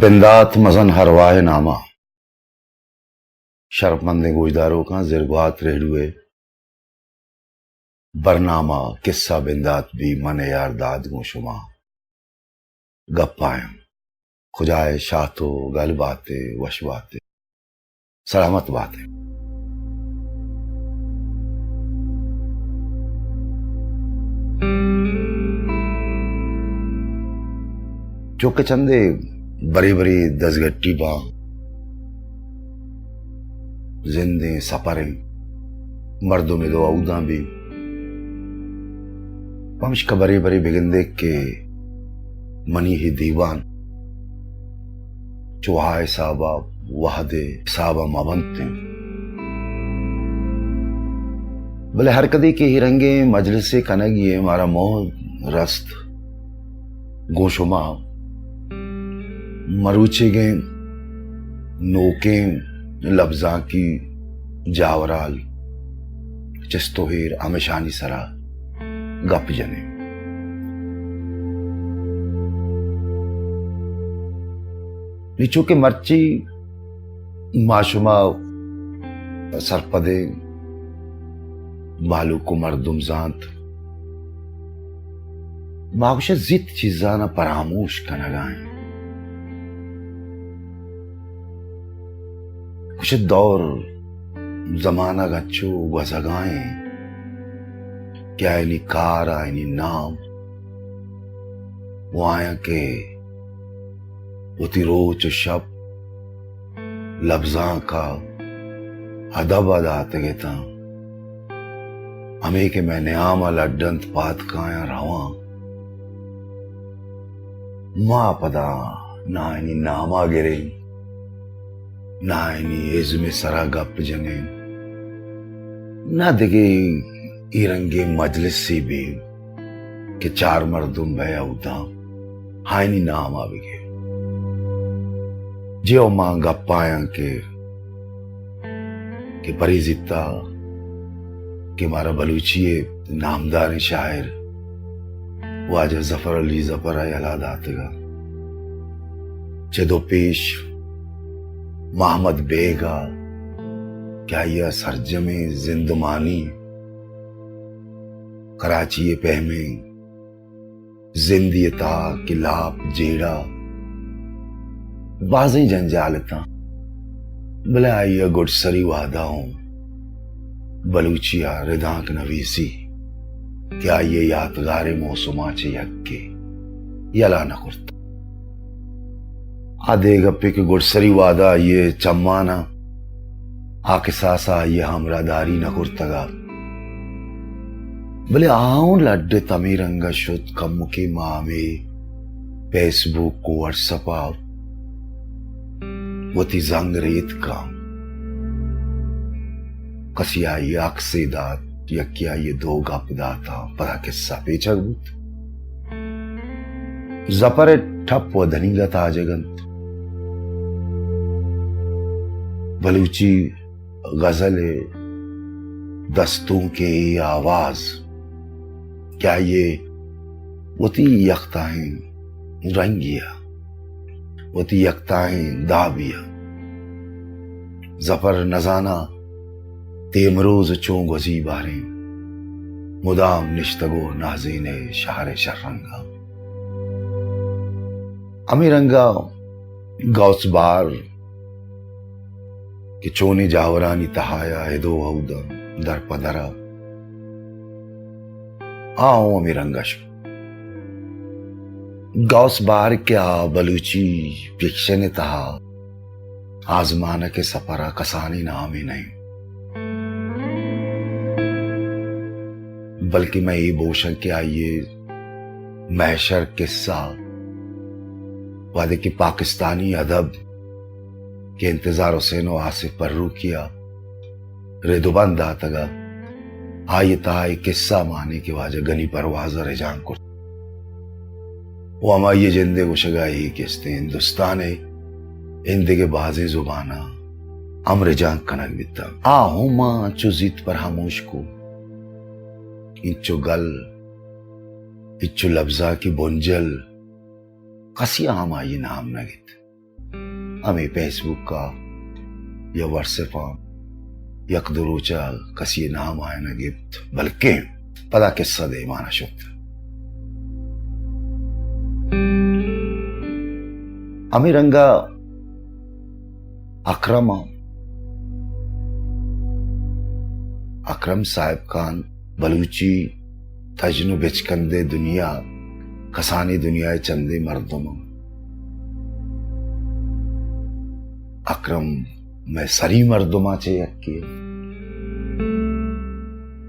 بندات مزن ارواہ ءِ نام ءَ۔ شرپمندیں گوشداروکاں، زرگوات ریڈیو ءِ برنامہ کسہ بندات بی، من اے آر داد گوں شما گپ ءَ آں۔ کجا ئے، شات ءُ گل بات ئے، وش بات ئے، سلامت بات ئے۔ چوکہ چندے برے برے دزگٹی باں، زندیں سپریں، مردم دو اوداں بی، پمشکہ برے برے بگندے کہ منی اے دیوان چو آ حساب ءَ، وھد ءِ حساب ءَ مہ بنت انت۔ بلے ہر کدی کہ اے رنگیں مجلسے کنگی ءَ مارا موہ رست، گوں شما مروچیگیں نوکیں لبزانکی جاورال چست ءُ ایر ہمیشانی سرا گپ جنیں۔ نی چونکہ مرچی ما شما سرپدیں مہلوک ءُ مردم زانت، ما گوشے زیت چیزانا پراموش کنگا ایں۔ گوشے دور زمانگ انچو گوزگا ایں کہ آیانی کار، آیانی نام ءُ آیاں کہ وتی روچ ءُ شپ لبزانک ءَ، ادب ءَ داتگ اتاں، ہمے کہ مئے نیام ءَ لڈ انت، پاد کایاں رواں۔ ما پدا نہ آیانی نام ءَ گریں، نہ آیانی ازم ءِ سرا گپ جنیں، نہ دگہ اے رنگیں مجلسے بی کہ چار مردم بئے اوداں آیانی نام ءَ بگے۔ جیو ما گپ ءَ آیاں کہ، کہ پریزیت ءَ کہ مارا بلوچی ءِ نامداریں شاعر واجہ ظفر علی ظفر ءَ یلہ داتگ ءَ، چد ءُ پیش محمد بیگ ءَ کہ آئی ءَ سرجمیں زندمانی کراچی ءِ پیمیں زندی ءِ تہا کہ لاپ، جیڑہ، بازیں جنجال اتاں، بلے آئی ءَ گڈسری وہدا اوں بلوچی ءَ ردانک نویسی کہ آئی ءِ یاتگاریں موسماں چہ یکے یلہ نہ کرت۔ آ دگہ گپے کہ گڈسری وہدا آئی ءِ چماناں آ کساس ءَ آئی ءَ ہمراہداری نہ کرتگ ات۔ بلے آ اوں لڈ ات، ہمے رنگ ءَ شت، کمکے ما ہمے پیس بک ءُ واٹس اپ ءَ وتی زنگ ریتکاں۔ کسے آئی ءَ عکسے دات، یکے آئی ءَ دو گپ داتاں، پدا کسہ پیچگ بوت۔ زپر ءِ ٹپ ودنیگ ءَ تاجگ انت۔ بلوچی غزل ءِ دستونک ءِ اے آواز کہ آئی ءِ وتی یکتاہیں رنگی ءَ، وتی یکتاہیں دابی ءَ۔ زپر نزاناں تیمروز چون گوزی باریں، مدام نشتگ ءُ نازین ءِ شہر ءِ شررنگ ءَ۔ ہمے رنگ ءَ غوث بہار کہ چونیں جاورانی تہا ءَ ادو اود ءَ در پہ در ءَ، آ اوں ہمے رنگ ءَ شت۔ غوث بہار کہ آ بلوچی فکشن ءِ تہا آزمانک ءِ سپر ءَ کسانیں نامے نہ انت، بلکہ من اے بوشاں کہ آئی ءِ محشر کسہ، وہدے کہ پاکستانی ادب کہ انتظار حسین ءُ آصف پروکی ءَ رد ءُ بند داتگ ات، آئی ءِ تہا اے کسہ مان ایں کہ واجہ گنی پرواز ءَ رجانک کرت ءُ ہمائی ءِ جند ءِ گوشگ ءَ اے کستیں ہندوستان ءِ ایندگہ بازیں زباناں ہم رجانک کنگ بیتگ۔ آ ہم ما انچو زیت پراموش کو، انچو گل، انچو لبزانکی بنجل، کسی ءَ ہم آئی ءِ نام نہ گیت۔ ہمے فیس بک ءَ یا واٹس ایپ ءَ یک دو روچ ءَ کسی ءِ نام آیان ءَ گپت، بلکیں پدا قصہ دیما نہ شت۔ ہمے رنگ ءَ اکرم ءَ، اکرم صاحب خان، بلوچی تژن ءُ بچکندے دنیا، کسانیں دنیا ءِ چندے مردم اَنت۔ اکرم مئے سری مردماں چہ یکے۔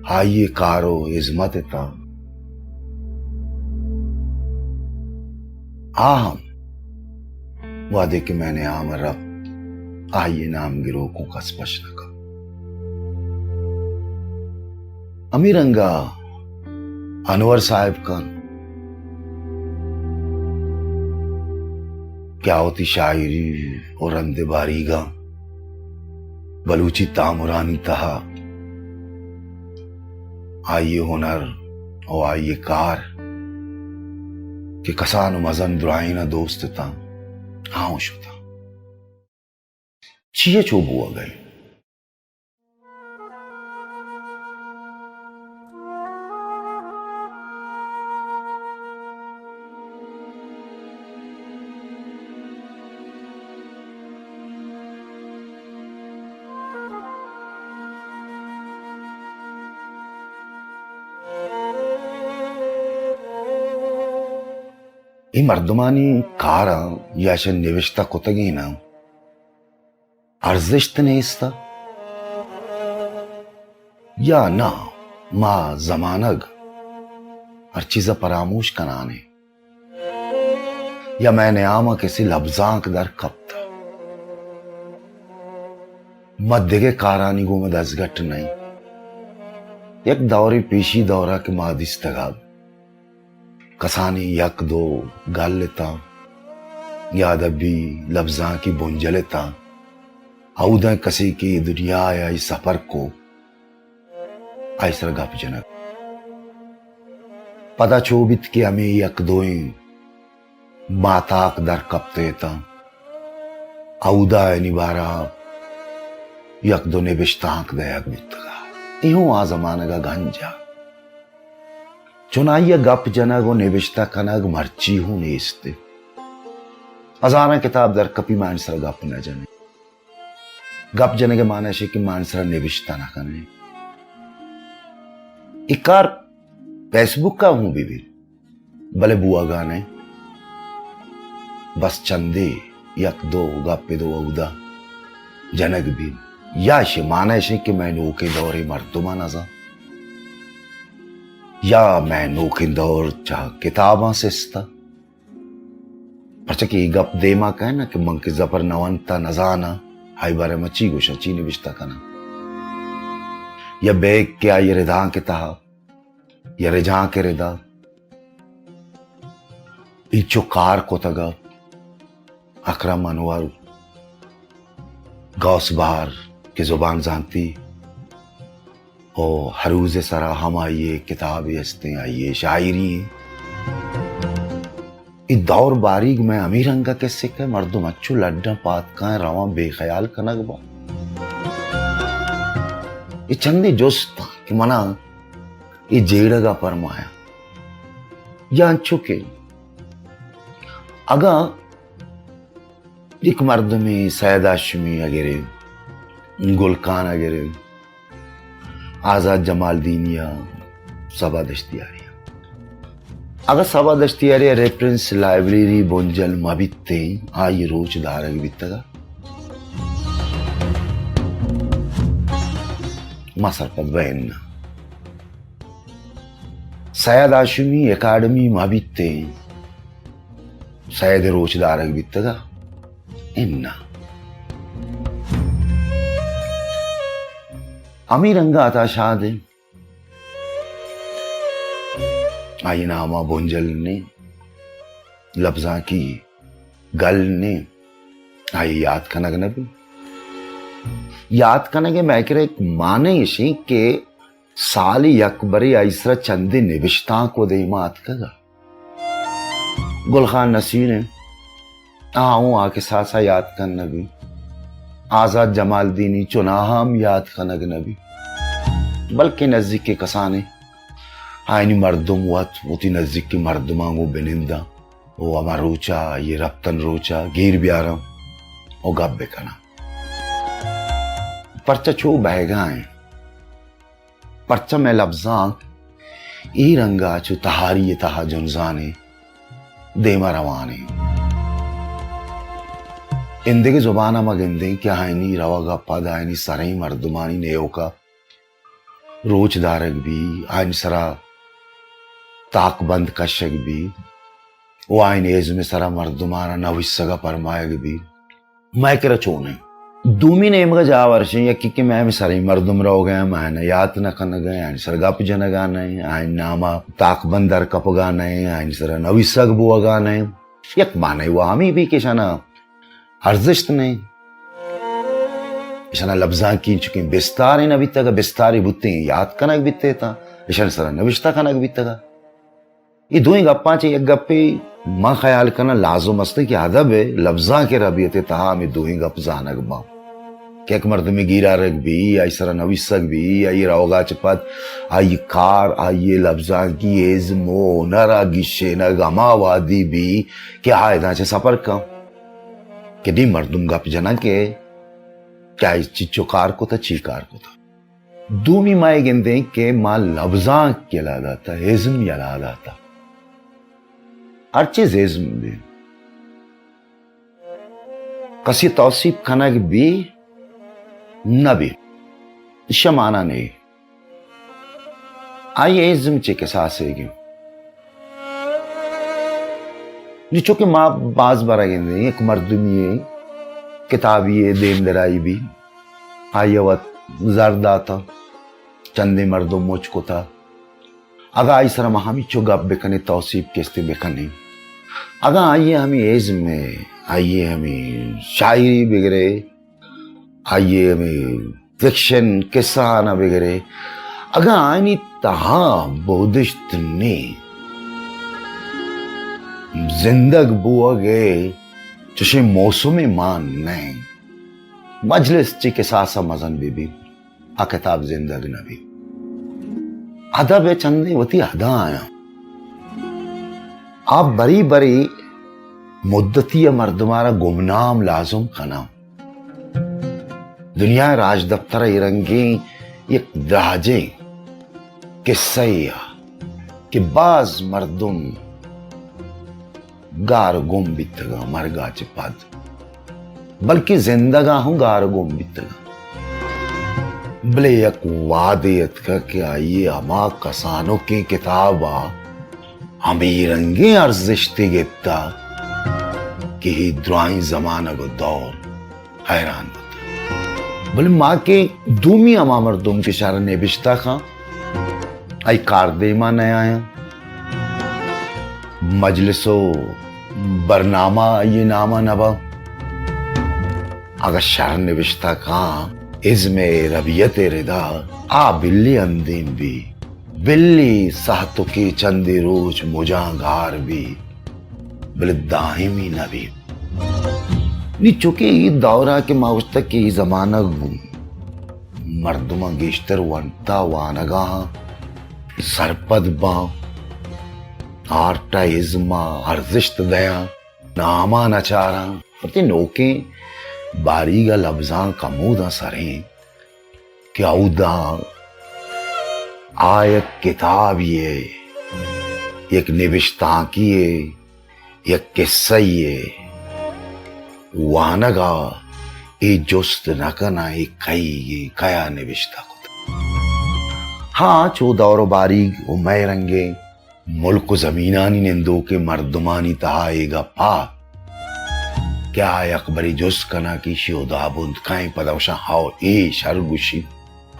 آئی ءِ کار ءُ ہزمت ءِ تہا آ ہم وہدے کہ مئے نیام ءَ رپت، آئی ءِ نام گروکوں کس پش نہ کپت۔ ہمے رنگ ءَ انور صاحب خان کہ آ وتی شاعری ءُ رند باریگاں بلوچی تامرانی تہا آئی ءِ ہنر ءُ آئی ءِ کار کہ کسان ءُ مزن درائیناں دوست اتاں، آ اوں شتاں۔ چی ءَ چو بوگ ءَ اِنت؟ اے مردمانی کاراں یا اشاں نبشتہ کتگیناں ارزشت نیست یا نہ، ما زمانگ ہر چیز ءَ پراموش کنان ایں یا مئے نیام ءَ کسی لبزانک در کپت، ما دگہ کارانی گوما دزگٹ نہ ایں۔ یک دورے پیشی دور ءَ کہ ما دیستگ ات، کسانیں یک دو گل اتاں یا ادبی لبزانکی بنجل اتاں، اوداں کسے کہ اے دنیا ءَ آئی سفر کو، آئی سرا گپ جنگ۔ پدا چو بیت کہ ہمے یک دوئیں ماتاک در کپتہ اتاں، اودا آیانی بارہ ءَ یک دو نبشتانک دئیگ بوتگ ات۔ اے ہوں آ زمانگ ءَ گنج ات۔ چونائی ءَ گپ جنگ ءُ نبشتہ کنگ مرچی ہوں نیست۔ ہزاراں کتاب در کپی، ما آیانی سرا گپ نہ جنیں۔ گپ جنگ ءِ مانا اش کہ ما آیانی سرا نبشتہ نہ کنیں۔ اے کار فیس بک ءَ ہوں بہ بیت، بلے بوگ ءَ نہ اِنت۔ بس چندے یک دو گپے دو اودا جنگ بیت۔ یا اشی مانا اش کہ مئے نوکیں دور ءِ مردماں نزانت، یا مئے نوکیں دور چہ کتاباں سستہ۔ پرچا کہ اے گپ دیما کئیت نا کہ من کہ زبر نہ ونتہ، نزاناں، آئی بارہ ءَ من چی گوشاں، چی نبشتہ کناں، یا بیگ کہ آئی ردانک ءِ تہا یا رجانک ءِ ردا انچو کار کتگ ات۔ اکرم، انور، غوث بہار کہ زبان زانتی ءُ ہروز ءِ سرا ہم آئی ءِ کتابے استیں، آئی ءِ شاعری ایں۔ اے دور باریگ مئے ہمے رنگ ءَ کسے کہ مردم انچو لڈاں پاد کاینت، رواں بے خیال کنگ باں۔ اے چندے جست اَنت کہ منا اے جیڑگ ءَ پرمایاں۔ یا انچو کہ اگاں یک مردمے سید ہاشمی ءَ گرے، گل خان ءَ گرے، آزاد جمالدینی ءَ، صبا دشتیاری ءَ، اگاں صبا دشتیاری ءِ ریفرنس لائبریری بنجل مہ بیتیں، آئی ءِ روچ دارگ بیتگ ات؟ ما سرپد بئیں نہ۔ سید ہاشمی اکیڈمی مہ بیتیں، سید ءِ روچ دارگ بیتگ ات؟ اناں۔ ہمے رنگ ءَ عطا شاد ایں، آئی ءِ نام ءَ بنجل نے، لبزانکی گل نے، آئی ءَ یات کنگ نہ بیت۔ یات کنگ ءِ مئے کرا یک مانے اش ایں کہ سالے یک برے آئی سرا چندے نبشتانک و دیما آتکگ ات۔ گل خان نصیر ایں، آ اوں آ کساسا یات کن نہ بی۔ آزات جمالدینی چناہا ہم یات کنگ نہ بی۔ بلکیں نزیکیں کسانیں آیانی مردم وت وتی نزیکیں مردماں گوں بننداں و ہما روچا، آئی رپتن روچا گیر بیاراں و گپ بکناں۔ پرچا چو بہگا ایں؟ پرچا مئے لبزانک اے رنگا چو تہاری ء تہا جنزانیں دیما روانیں؟ ایندگہ زباناں ما گندیں کہ آیانی روگا پد آیانی سرئیں مردمانی نیوکا روچ دارگ بی، آیانی سرا تاکبند کشگ بی و آیانی ازم سرا مردمانا نویسگا پرمائگ بی۔ مئے کرا چونیں؟ دومی نیمگا جاور شیں، یکے کہ مئے ہمے سریں مردم روگا ایں، ما آیانا یات نہ کنگا ایں، آیانی سرا گپ جنگا نہ ایں، آیانی ناما تاکبند در کپگا نہ ایں، آیانی سرا نویسگ بوگا نہ ایں۔ یک معنی و ہمے بی کہ اشانا ارزشت نہ ایں۔ اشانا لبزانکی چکیں بستارے نہ بیتگا، بستارے بوتیں یات کنگ بیتیں تا، اشانی سرا نوشتہ کنگ بیتگا۔ اے دوئیں گپاں چہ یک گپے من خیال کناں لازم است کہ ادب ء لبزانک ء ربیت ء تہا ہمے دوئیں گپ زانگ باں کہ یک مردمے گیرارگ بی، آئی سرا نویسگ بی، آئی روگا چہ پد آئی کار، آئی لبزانکی ازم و ہنر ء گیشینگ ہما وہدی بی کہ آ اداں چہ سفر کن کہ نی مردم گپ جناں کہ کہ آئی چچو کار کتا، چی کار کتا۔ دومی ما اے گندیں کہ ما لبزانک یلا داتا، ازم یلا داتا۔ ہر چیز ازم بی۔ کسی توصیف کنگ بی نہ بی۔ اشیا مانا نہیں۔ آئی ازم چے کساسے گی۔ نی چونکہ ما باز برا گندیں، یک مردمی کتابی دیم درائی بی۔ آئی وت زر داتا، چندیں مردم مچ کتا۔ اگاں آئی سرا ما ہمیچو گپ بکنیں، توصیف کستے بکنیں، اگاں آئی ہمیں ازم ء، آئی ہمیں شاعری بگرے، آئی ہمیں فکشن کسہ آنا بگرے، اگاں آئینی تہا بودشت نے، زندگ بوگ ء چشیں موسمے مان نئیں۔ مجلس چی کساسا مزن بہ بی، آ کتاب زندگ نہ بی۔ ادب ء چندیں وتی ادا آیاں۔ آ بری بری مدتی ء مردمارا گمنام لازم کناں۔ دنیا ء راجدپتر ء اے رنگیں یک دراجیں کسہ ء کہ باز مردم گار گم بیتگاں مرگا چہ پد، بلکیں زندگاں ہم گار گم بیتگاں۔ بلے یک وہدے اتکگ کہ آئی ء ہما کسانکیں کتاباں ہمے رنگیں ارزشتے گپتہ کہ اے درائیں زمانگ ء دور حیران بوت۔ بلے ما کہ دومی ہما مردم کہ شر نبشتہ کن، آئی کار دیما نیایاں، مجلس و برنامہ آئی ناما نباں۔ اگہ شر نبشتہ کن، ازم ربیت ردا، آ بلی اندیم بی۔ بلی سہتکے چندے روچ مجاں گار بی، بلے دائمی نہ بی۔ نی چونکہ اے دورا کہ ما گوشتگ کہ اے زمانگ مردماں گیشتر ونتا وانگا سرپد باں، آرٹ ء ازم ء ارزشت دیاں، ناما نچاراں، وتی نوکیں باریگ ء لبزانک ہموداں سریں۔ کہ اوداں آ یک کتابے ء، یک نبشتانکے ء، یک کسہ ے ء وانگ ء اے جست نہ کناں اے کئیگیں، کیا نبشتہ کتگ۔ ہاں، چو دور و باریگ و مئے رنگیں ملک و زمینانی نندوکیں مردمانی تہا اے گپ ء کہ آ یکبرے جست کناں کہ ایشی ہدابند کئے، پدا گوشاں ہئو اے شر گوشی۔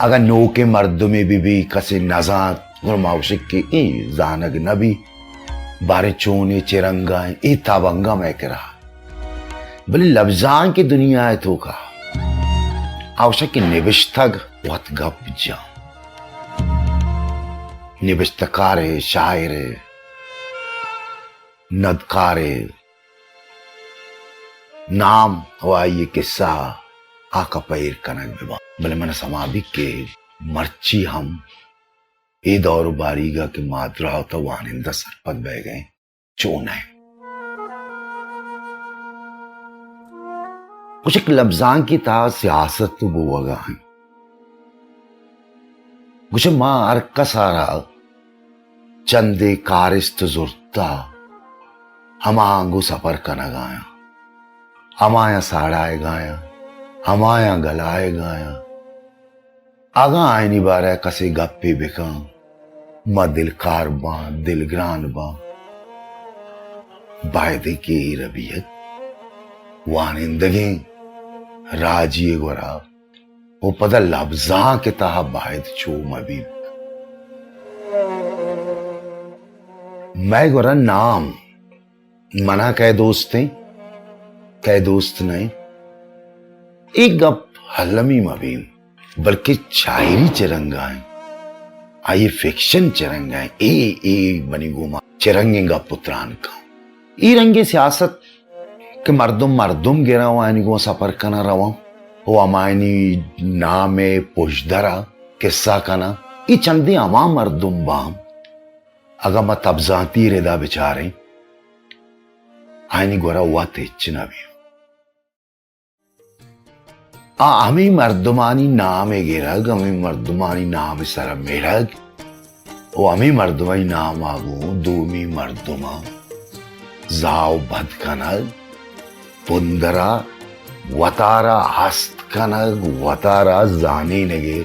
اگاں نوکیں مردمے بہ بی، کسے نزانت، گڑا ما گوشیں کہ اے زانگ نہ بی، باریں چونیں چہ رنگا ایں، اے تب انگا مئے کرا۔ بلے لبزانک دنیا ء توکا آ گوشاں کہ نبشتگ وت گپ جاں۔ نبشتہ کار ء، شاعر ء، ندکار ء، نام و آئی ءِ قصہ ءَ آ کپ ءَ ایر کنگ بہ باں۔ بلے من ءَ سما بیت کہ مرچی ہم اے دور و باریگ ءَ کہ ما دراہ ءُ وانندہ سرپد بئیگ ءَ ایں، چو نہ ایں۔ گوشے کہ لبزانکی تہا سیاست بوگ ءَ ایں۔ گوشے ما ہر کس ءَ را چندے کارست زرتہ، ہماہاں گوں سفر کنگ ءَ آیاں، ہمایاں ساڑایگ ءَ آیاں، ہمایاں گلائگ ءَ آیاں۔ اگاں آیانی بارہ ءَ کسے گپے بکن، ما دلکار باں، دلگران باں۔ باید انت کہ اے ربیت وانندگیں راجی ءِ گورا و پدا لبزانک ءِ تہا باید چو مہ بیت۔ مئے گورا نام، منا کئے دوست ایں، کئے دوست نہ ایں، اے گپ المی مہ بین، بلکہ شاعری چہ رنگ ءَ ایں، آئی فکشن چہ رنگ ءَ ایں، اے، اے منی گوما چہ رنگیں گپ و تران کن۔ اے رنگیں سیاست کہ مردم مردم گراں و آیانی گوں سفر کناں رواں و ہمایانی نام ءِ پژدر ءَ قصہ کناں، اے چندے ہما مردم باں، اگاں ما تبزانتی ردا بچاریں، آیانی گورا وت ہچ نہ بی۔ آ ہمے مردمانی نام ءِ گرگ، ہمے مردمانی نام ءِ سر ءَ مڑگ و ہمے مردمانی نام ءَ گوں دومی مردماں زاہ و بد کنگ، پندرا وتارا ہست کنگ، وتارا زانینگ ءِ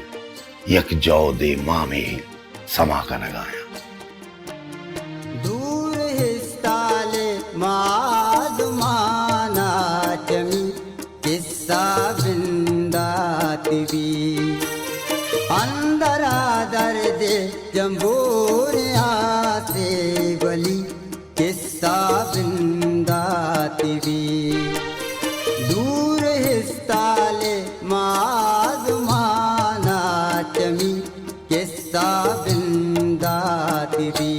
یک جہدے ما ہمے سما کنگ ءَ آیاں۔ دور ہستال مادمانا چمی قصہ بندات بی، اندرا درد جمبوریاں سے بلی قصہ بندات بی۔ دور ہستال مادمانا چمی قصہ بندات بی۔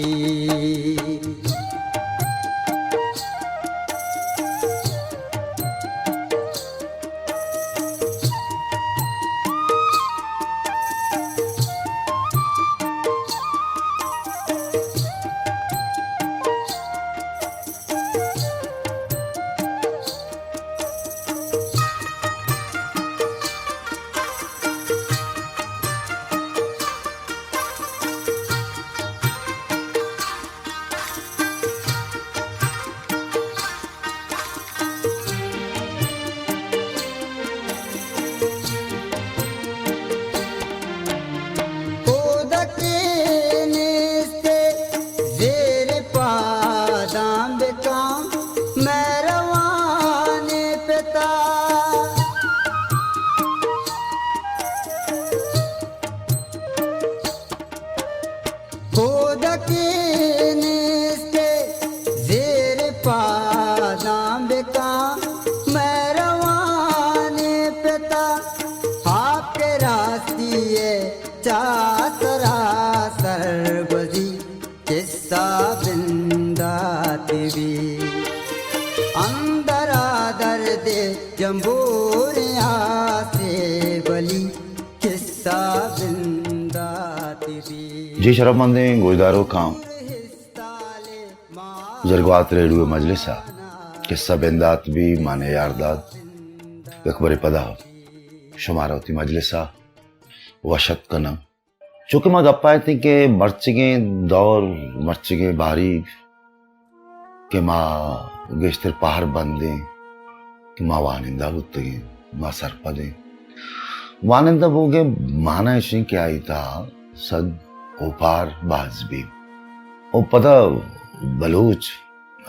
کودکے نیست زیر پاداں بکاں مہروانیں پتا۔ کودکے نیست زیر پاداں بکاں مہروانیں پتا۔ آپ کے راستی ہے چا سراسر بزی قصہ بندات بی۔ اندرا درد جمبوریاں سے بلی قصہ بندات بی۔ جی شرفمندیں گوشداروکاں، زرگوات ریڈیو مجلس ءَ قصہ بندات بی مانے یار دات۔ یک برے پدا شمارا وتی مجلس ءَ وش اتک کناں۔ چونکہ ما گپ ءَ اتیں کہ مرچگیں دور، مرچگیں باریگ کہ ما گیشتر پہر بندیں کہ ما وانندہ بوتگیں، ما سرپدیں۔ وانندہ بوگ ءِ مانا اش انت کہ آئی تہا سد اوپار باز بی۔ و پدا بلوچ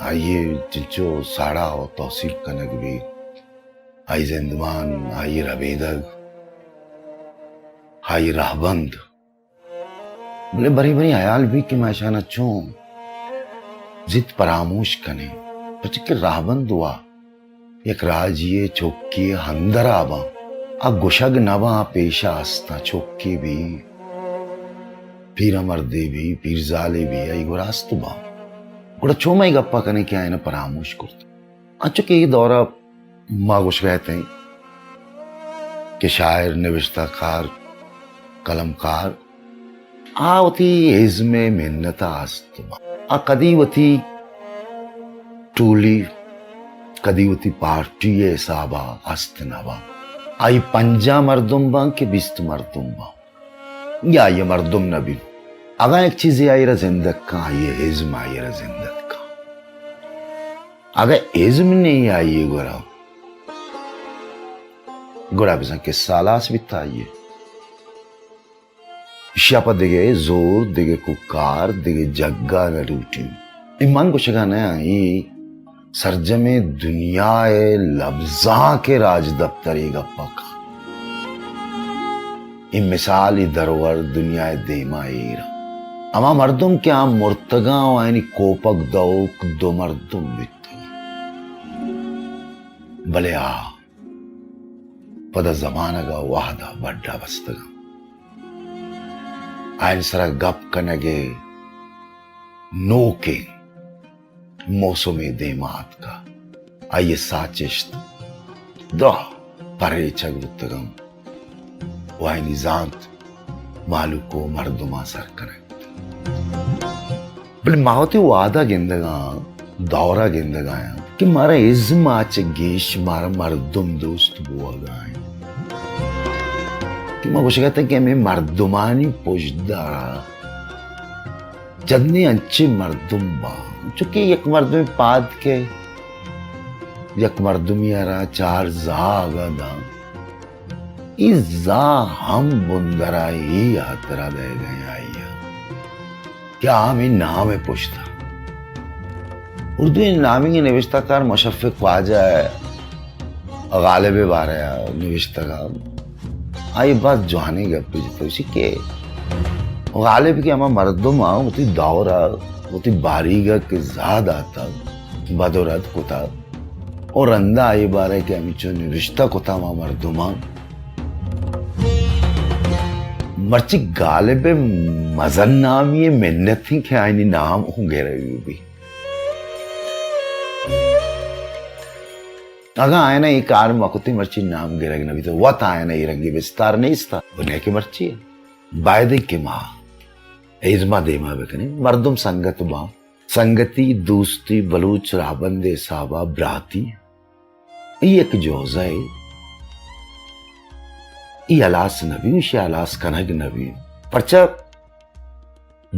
آئی ءَ چنچو ساڑا و توسیپ کنگ بی، آئی زندمان، آئی ربیدگ، آئی رہبند۔ بلے برے برے ہیال بیت کہ ما اشانا چون زیت پراموش کنیں، پرچہ کہ راہبند وا یک راجی ءِ چکے ءِ ہندرا باں، آ گشگ نہ باں، آ پیشا استاں، چکے بی، پیرمردے بی، پیرزالے بی، آئی گورا است باں۔ گڑا چون ما اے گپا کنیں کہ آیانا پراموش کرت؟ انچو کہ اے دورا ما گوشگا اتیں کہ شاعر، نبشتہ کار، قلمکار، آ وتی ازم ءِ محنت ءَ است باں۔ آ کدی وتی ٹولی، کدی وتی پارٹی ءِ حساب ءَ است نہ باں۔ آئی پنجاہ مردم باں کہ بیست مردم باں، یا آئی ءَ مردم نہ بیت، اگاں یک چیزے آئی ءَ را زندگ کن، آئی ءِ ازم آئی ءَ را زندگ کن۔ اگاں ازم نہ ایں آئی ءِ گورا، گڑا بزاں کسہ ہلاس بیت آئی ءِ۔ ایشی ءَ پہ دگہ زور، دگہ کوکار، دگہ جگہ نہ لوٹیں۔ اے من گوشگا نہ آں، اے سرجمیں دنیا ءِ لبزانک ءِ راجدپتر اے گپ ءَ کن۔ اے مثال، اے درور دنیا ءِ دیما ایر اَنت۔ ہما مردم کہ آ مرتگاں و آیانی کوپگ دئوک دو مردم بیتگ، بلے آ پدا زمانگ ءُ وہد ءَ بڈ ءَ بستگ اَنت۔ آیانی سرا گپ کنگ ءِ نوکیں موسمے دیما آتکا۔ آئی ءِ ساچشت دراہ پریچگ بوتگ اَنت و آیانی زانت مہلوک و مردماں سر کنگ۔ بلے ما وتی وہد ءَ گندگ ءَ آں، دور ءَ گندگ ءَ آں کہ مارا ازم ءَ چہ گیش مارا مردم دوست بوگ ءَ اِنت۔ کہ ما گوشگ ءَ اتیں کہ ہمے مردمانی پژدر ءَ چندے انچیں مردم باں، چونکہ یک مردمے پاد کئے، یک مردمے ءَ را چار زاگ ءَ داں، اے زاہ ہم بندر ءَ اے ہاترا دئیگ ءَ آئی ءَ کہ آ ہمے نام ءِ پشت ءَ۔ اردو ءِ نامی نبشتہ کار مشفق خواجہ غالب ءِ بارہ ءَ نبشتگ ءَ آئی ءَ باز جوانیں گپے جت، گوشی کہ غالب کہ ہما مردم ءَ وتی دور ءَ وتی باریگ ءَ کہ زاہ داتگ، بد و رد کتگ، و رندا آئی بارہ کہ ہمینچو نبشتہ کتا ہما مردماں۔ مرچی غالب ءِ مزن نامی ءِ منت اِنت کہ آیانی نام اوں گرگ بہ بی۔ اگاں آیانا اے کار مہ کتیں، مرچی نام گرگ نہ بیت، وت آیانا اے رنگی بستار نیست، و نئے کہ مرچی باید اِنت کہ ما ازم ءَ دیما بکنیں، مردم سنگت باں۔ سنگتی، دوستی، بلوچ راہبند ءِ حساب ءَ براتی، اے یک جوزہ اے، اے ہلاس نہ بی، ایشی ءَ ہلاس کنگ نہ بی۔ پرچا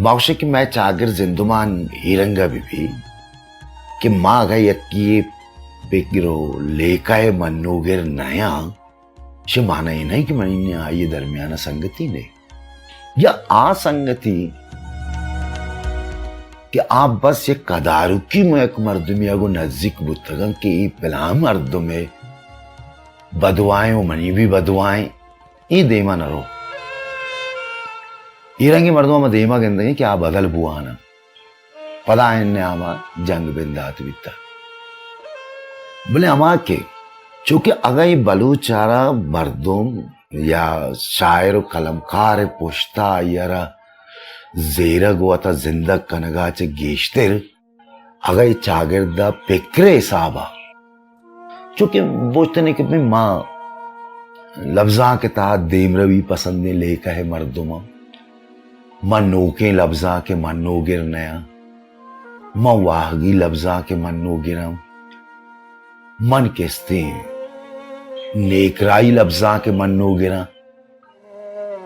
ما گوشیں کہ مئے چاگرد زندمان اے رنگ ءَ بہ بی کہ ما اگاں یکے ءِ پگر و لیکہ ءِ منوگر نیاں، چہ مانا اے نہ اِنت کہ منی آئی ءِ درمیان ءَ سنگتی نے، یا آ سنگتی کہ آ بس یک کداروکی مئے یک مردمے ءَ گوں نزیک بوتگ اَنت کہ اے پلان مردم ءِ بدواہیں و منی بھی بدواہیں، اے دیما نہ رو۔ اے رنگیں مردم ما دیما گندگیں کہ آ بدل بوان اَنت۔ پدا آیانی نیاما جنگ بندات بیتہ۔ بلے ہما کہ چونکہ اگاں اے بلوچ ءَ را مردم یا شاعر و قلمکار ءِ پشتا آئی ءَ را زیرگ و وتا زندگ کنگا چہ گیشتر اگاں اے چاگرد ءِ پکر ءِ حسابا، چونکہ بوشتنے کہ بھئی ما لبزانک ءِ تہا دیمروی پسندیں لیکہ ءِ مردماں، ما نوکیں لبزانک ءِ منوگر نیاں، ما واہگی لبزانک ءِ منوگراں، من کستیں نیکراہی لبزانک ءِ منوگراں۔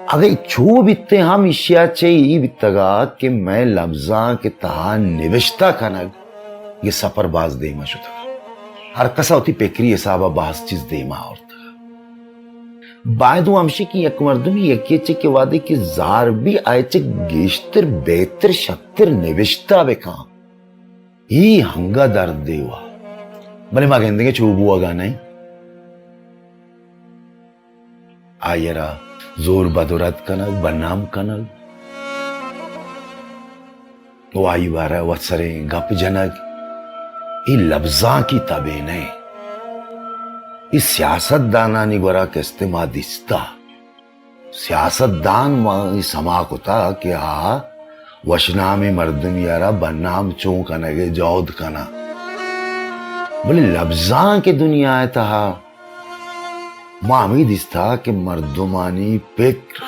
اگہ چو بیتیں ہم ایشی ءَ چہ اے بیتگ ءَ کہ مئے لبزانک ءِ تہا نبشتہ کنگ ءِ سپر باز دیما شتگ۔ ہر کس ءَ وتی پکری حساب ءَ باز چیز دیما آورتگ۔ باید اوں ہمشی کہ یک مردمے یکے ءَ چہ کہ وہدے کہ زار بی آئی ءَ چہ گیشتر، بہتر، شتر نبشتہ بکن۔ اے ہنگا درد دیوا۔ بلے ما گندگیں چو بوگا نئیں۔ آئی ءَ را زور بد و رد کنگ، بدنام کنگ و آئی بارہ ءَ وت سریں گپ جنگ، اے لبزانکی تبے نہ اِنت۔ اے سیاست دانانی گورا کستیں ما دیستہ۔ سیاست دان ما اے سما کتہ کہ آ وشنامیں مردمے ءَ را بدنام چون کنگ ءِ جہد کناں۔ بلے لبزانک ءِ دنیا ءِ تہا ما ہمے دیستا کہ مردمانی پکر،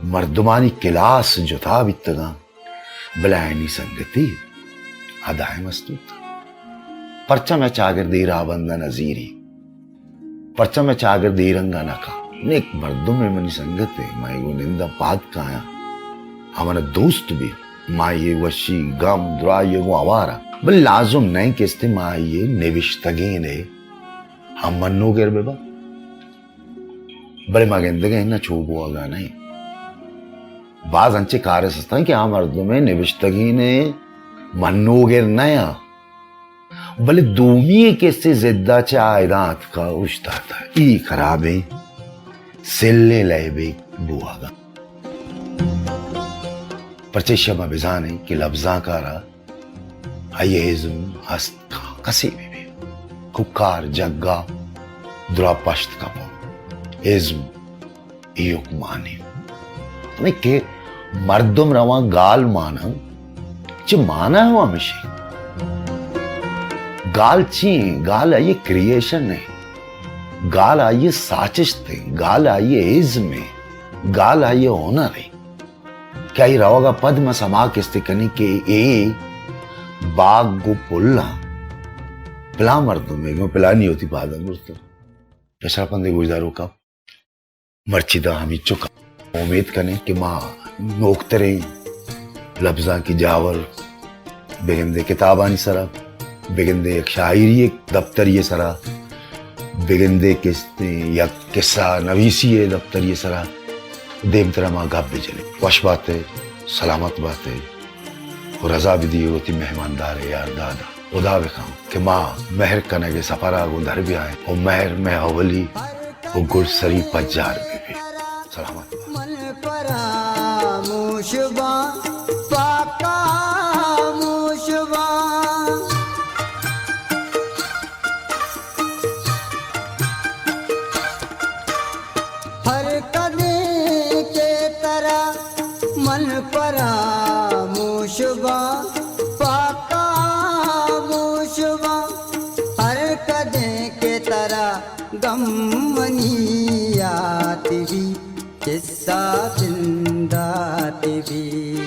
مردمانی کلاس جتا بیتگاں، بلے آیانی سنگتی آ دائم است بوت۔ پرچا مئے چاگرد اے راہبند ءَ نہ زیری؟ پرچا مئے چاگرد اے رنگ ءَ نہ کاں؟ نیک مردمے، منی سنگتے، ما اے گوں ننداں پاد کایاں، آ منا دوست بی، ما اے وشی، گم، دراہی ءَ گوں ہوار آں، بلے لازم نہ انت کہ استیں ما آئی ءِ نبشتگین ءِ ہم منوگر بہ باں۔ بلے ما گندگ ءَ اناں چو بوہگ ءَ نہ انت۔ باز انچیں کارست انت کہ آ مردم ءِ نبشتگین ءِ منوگر نہ آں، بلے دومی ءِ کسے ضد ءَ چہ آ ادا اتکا اوشتاتا۔ اے خرابیں سلیں لیبے بوہگ ءَ۔ پرچہ ایشی ءَ ما بزانیں کہ لبزانکار ءَ آئی ءِ ازم ہست کاں، کسے بہ بی، کوکار جگا درا پشت کپاں۔ ازم ایوک مانے۔ ہمے کہ مردم رواں گال ماناں، چہ مانا ہم ہمیشی۔ گال چی ایں؟ گال آئی ءِ کریئیشن ایں۔ گال آئی ءِ ساچشت ایں۔ گال آئی ءِ ازم ایں۔ گال آئی ءِ ہنر ایں۔ کہ آئی روگ ءَ پد ما سما کستے کنیں کہ اے باگ گوں پلاں پلان مردمے گوں پلانی وتی پاداں برتگ۔ اشرف پندے گوشداروکاں، مرچی داں ہمینچک۔ امیت کنیں کہ ما نوکتریں لبزانکی جاور بگندے کتابانی سرا، بگندے یک شاعری یک دپتری سرا، بگندے کستیں یک قصہ نویسی دپتری سرا دیمترا ما گپ بجنیں۔ وش باتے، سلامت باتے و رضا بدیے وتی مہماندار یارداد۔ خدا بکن کہ ما مہر کنگ ءِ سفر ءَ گوں در بیائیں و مہر مئے اولی و گڈسری پجار بہ بی۔ سلامت بات۔ من پراموش باں، پاک خاموش باں۔ ہر کدیں کہ ترا من پراموش باں، پاک خاموش باں۔ ہر کدیں کہ ترا گم منی یات بی، قصہ زندات بی۔